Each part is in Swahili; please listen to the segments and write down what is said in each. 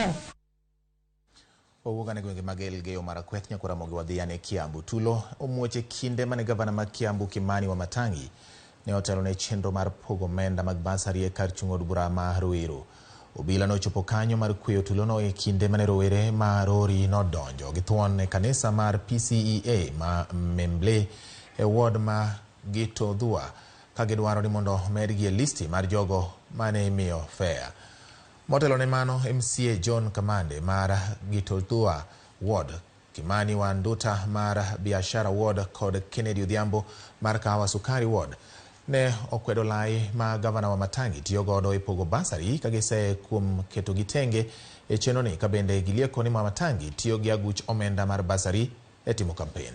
Sawa. Owuok ane gwenge mag Elgeyo Marakwet nyaka Ramogi wadhi Kiambu. Tulo omuoch e kinde mane gavana ma Kiambu Kimani Wamatangi ne otelo ne chenro mar pogo omenda mag bursary e kar chung' od bura ma Ruiru. Obila nochopo kanyo mar kweyo tulono e kinde mane rowere ma rori nodonjo gi thuon e kanisa mar PCEA ma Membley e ward ma Gitothua ka gidwaro ni mondo omedgi e listi mar jogo mane imiyo fare. Motelo ne mano, MCA John Kamande mar Gitothua Ward, Kimani wa Nduta mar Biashara Ward kod Kennedy Odhiambo mar Kahawa Sukari Ward ne okwedo lai ma gavana Wamatangi tiyo godo e pogo bursary ka giseye kuom ketogi tenge e chenro ni ka bende gilieko ni Wamatangi tiyo gi aguch omenda mar bursary e timo kampen.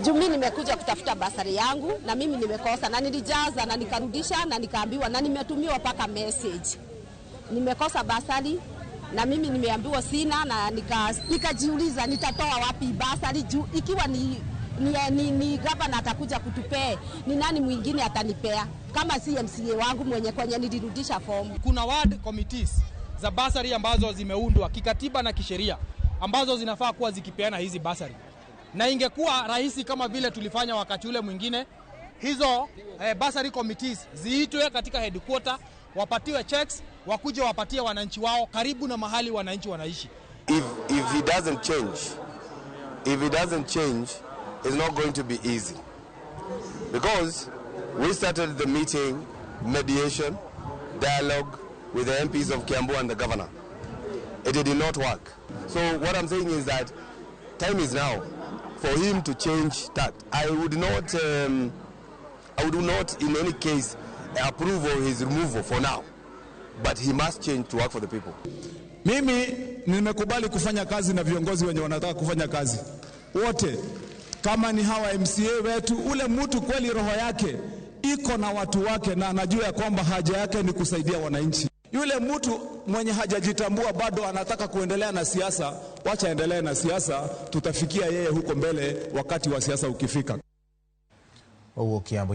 Juu mimi nimekuja kutafuta basari yangu na mimi nimekosa, na nilijaza na nikarudisha na nikaambiwa na nimetumiwa paka message. Nimekosa basari na mimi nimeambiwa sina, na nikajiuliza nitatoa wapi basari juu ikiwa ni gavana atakuja kutupea, ni nani mwingine atanipea kama si MCA wangu mwenye kwenye nilirudisha fomu. Kuna ward committees za basari ambazo zimeundwa kikatiba na kisheria ambazo zinafaa kuwa zikipeana hizi basari. Na ingekuwa rahisi kama vile tulifanya wakati ule mwingine, hizo bursary committees ziitwe katika headquarter, wapatiwe checks, wakuje wapatie wananchi wao karibu na mahali wananchi wanaishi. If he doesn't change, if he doesn't change, it's not going to be easy. Because we started the meeting, mediation, dialogue with the MPs of Kiambu and the governor. It did not work. So what I'm saying is that time is now for him to change that. I would not in any case approve of his removal for now, but he must change to work for the people. Mimi nimekubali kufanya kazi na viongozi wenye wanataka kufanya kazi wote. Kama ni hawa MCA wetu, ule mtu kweli roho yake iko na watu wake na anajua ya kwamba haja yake ni kusaidia wananchi. Yule mtu mwenye hajajitambua bado anataka kuendelea na siasa, wacha endelee na siasa, tutafikia yeye huko mbele wakati wa siasa ukifika. Kiambu.